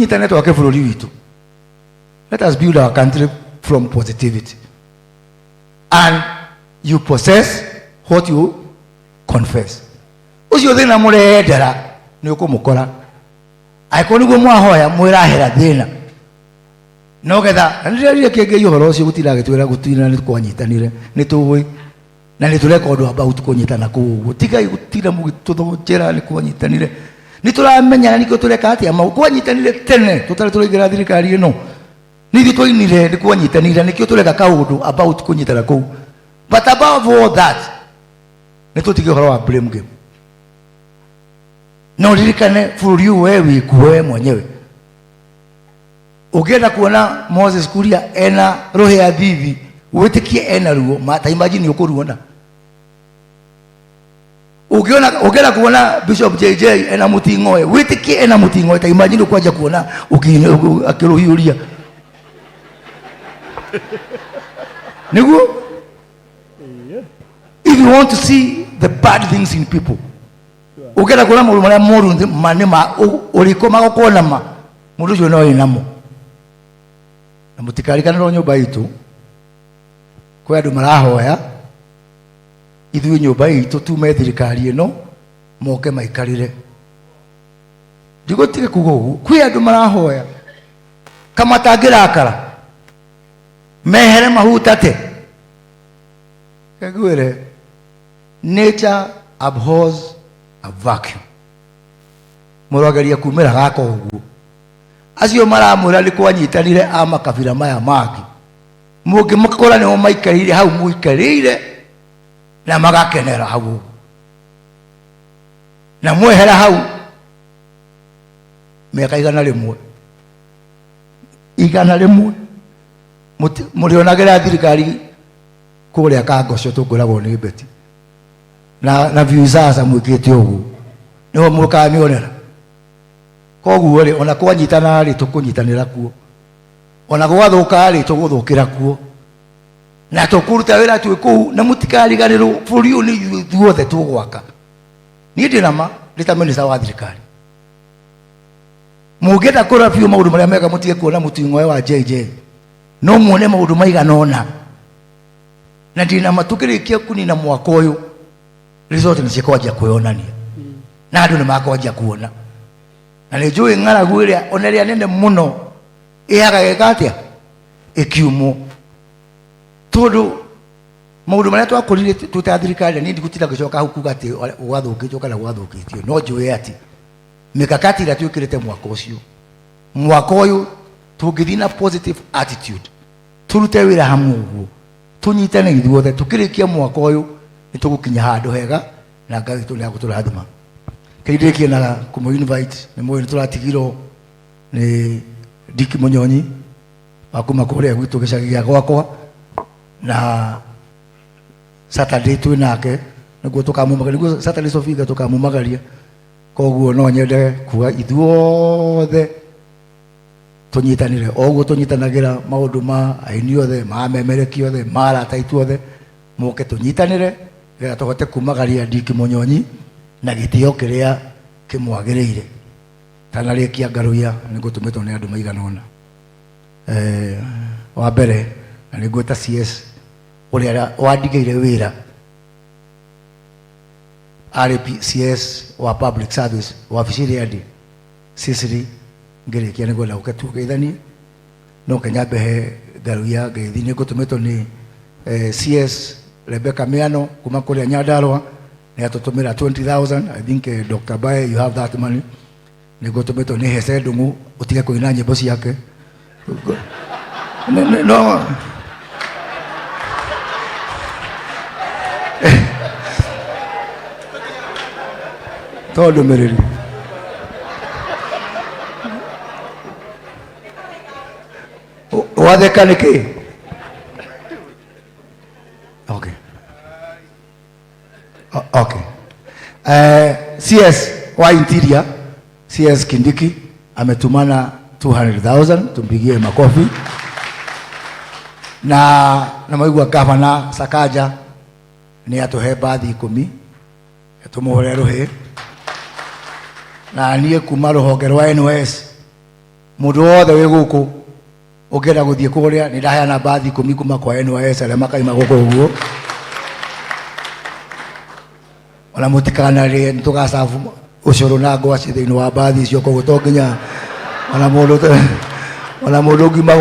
Tũnyitane twake bũrũri witũ. Let us build our country from positivity. And you possess what you confess. Ũcio thĩna mũreyendera nĩ ũkũmũkora. Angĩkorwo nĩguo mwahoya mwĩrahera thĩna. No getha na nĩndĩrerire kĩngĩ ũhoro ũcio gũtinda agĩtwĩra gũtinda nĩ twanyitanire nĩ tũĩ na nĩ tũreka ũndũ about kũnyitana kũu ũguo. Tigai gũtinda mũgĩtũthonjera nĩ kwanyitanire. Nĩ tũramenyana nĩkĩo tũreka atĩa mau kwanyitanire tene tũtarĩ tũraingĩra thirikari ĩno. Nĩ ithuĩ twainire nĩ kwanyitanire nĩkĩo tũreka kaũndũ about kũnyitana kũu. But above all that nĩ tũtige ũhoro wa blame game. Na ũririkane bũrũri ũyũ we wĩkuo we mwenyewe. Ũngĩenda kuona Moses Kuria ena rũhĩa thithi wĩtĩkie ena ruo ma ta imagine ũkũruona. Ũngĩona ũngĩenda kuona Bishop JJ ena mũting'oe wĩtĩkie ena mũting'oe ta imagine ũkwanja kuona akĩrũhiũria. Nĩguo if you want to see the bad things in people ũngĩenda kuona maũndũ marĩa moru ma nĩ ma ũrĩkũ magũkorwo na ma mũndũ ũcio no wĩ namo. Na mũtikariganĩrwo nyũmba itũ kwĩ andũ marahoya ithuĩ nyũmba itũ tume thirikari ĩno moke maikarĩre. Ndigũtige kuga ũguo, kwĩ andũ marahoya kama matangĩrakara mehere mahutate. Ngwĩre, nature abhors a vacuum. Mũrogeria kumĩra gaka ũguo. Acio maramwĩra nĩ kwanyitanire a makabira maya mangĩ. Mũngĩmakora nĩo maikarĩire hau mũikarĩire na magakenera hau ũguo. Na mwehera hau mĩaka igana rĩmwe. Igana rĩmwe. Mũrĩonagĩra thirikari kũrĩa Kangoco tũkwĩragwo nĩ Beti. Na Viusasa mwĩkĩte ũguo. Nĩho mũkamĩonera. Koguo rĩ, ona kwanyitana rĩ, tũkũnyitanĩra kuo. Ona gwathũka rĩ, tũgũthũkĩra kuo. Na tũkũruta wĩra twĩ kũu, na mũtikariganĩrwo bũrũri ũyũ nĩ ithuĩ ithuothe tũgwaka. Niĩ ndĩ na ma, ndĩ ta minister wa thirikari. Mũngĩenda kũrora biũ maũndũ marĩa mega mũtige kuona mũting'oe wa JJ. No muone maũndũ maigana ũna. Na ndĩ na ma tũkĩrĩkia kũnina mwaka ũyũ, result nĩ cikwanjia kwĩyonania. Na andũ nĩ makwanjia kuona. Na nĩ njũĩ ng'aragu ĩrĩa ona ĩrĩa nene mũno ĩyaga ĩka atĩa? Ĩkiumwo. Tondũ maũndũ marĩa twakũrire twĩ ta thirikari, na niĩ ndigũtinda ngĩcoka hau kuga atĩ gwathũkĩtio kana gwathũkĩtio, no njũĩ atĩ mĩkakati ĩrĩa twĩkĩrĩte mwaka ũcio, mwaka ũyũ tũngĩthiĩ na positive attitude, tũrute wĩra hamwe ũguo, tũnyitane ithuothe, tũkĩrĩkia mwaka ũyũ nĩ tũgũkinya handũ hega na Ngai witũ nĩ agũtũrathima. Kĩrĩa ndĩrĩkie na kũmũ invite, nĩ mũĩ nĩ tũratigirwo nĩ Dick Mũnyonyi wa kuma kũrĩa gwitũ gĩcagi gĩa gwakwa, na Saturday twĩ nake nĩguo tũkamumagaria, nĩguo Saturday Sofia tũkamumagaria. Koguo no nyende kuga ithuothe tũnyitanĩre o ũguo tũnyitanagĩra maũndũ ma aini othe, ma amemereki othe, ma arata aitũ othe, mũke tũnyitanĩre nĩgetha tũhote kumagaria Dick Mũnyonyi na gĩtĩo kĩrĩa kĩmwagĩrĩire. Tanarĩkia ngarũiya nĩ ngũtũmĩtwo nĩ andũ maigana ũna. Wa mbere na nĩ ngwĩta CS ũrĩa wandigĩire wĩra arĩ CS wa public service wabici ĩrĩa ndĩ Sicily, ngĩrĩkia nĩ ngwenda ũke tugeithanie, no kenya mbehe ngarũiya ngeithi. Nĩ ngũtũmĩtwo nĩ CS Rebecca Miano kuma kũrĩa Nyandarua, nĩ atũtũmĩra 20,000. I think Dr. Bae, you have that money. Nĩ ngũtũmĩtwo nĩ Hece Ndung'u, ũtige kũina nyĩmbo ciake. No to ndũmĩrĩri. Watheka nĩkĩ? Okay. Okay. CS wa Interior, CS Kindiki ametumana 200,000, tumpigie makofi. Na maigua Governor Sakaja ni atuhe bathi 10, tumuhure ruhi. Na niĩ kuma rũhonge rwa NYS Mũndũ wothe wĩ gũkũ ũngĩenda gũthiĩ kũrĩa, nĩ ndaheana mbathi 10 kuma kwa NYS arĩa makaima gũkũ ũguo. Ona mũtikanarĩe, nĩ tũgacabu ũcũrũ na ngwacĩ thĩinĩ wa mbathi icio, koguo to nginya ona mũndũ ũngiuma.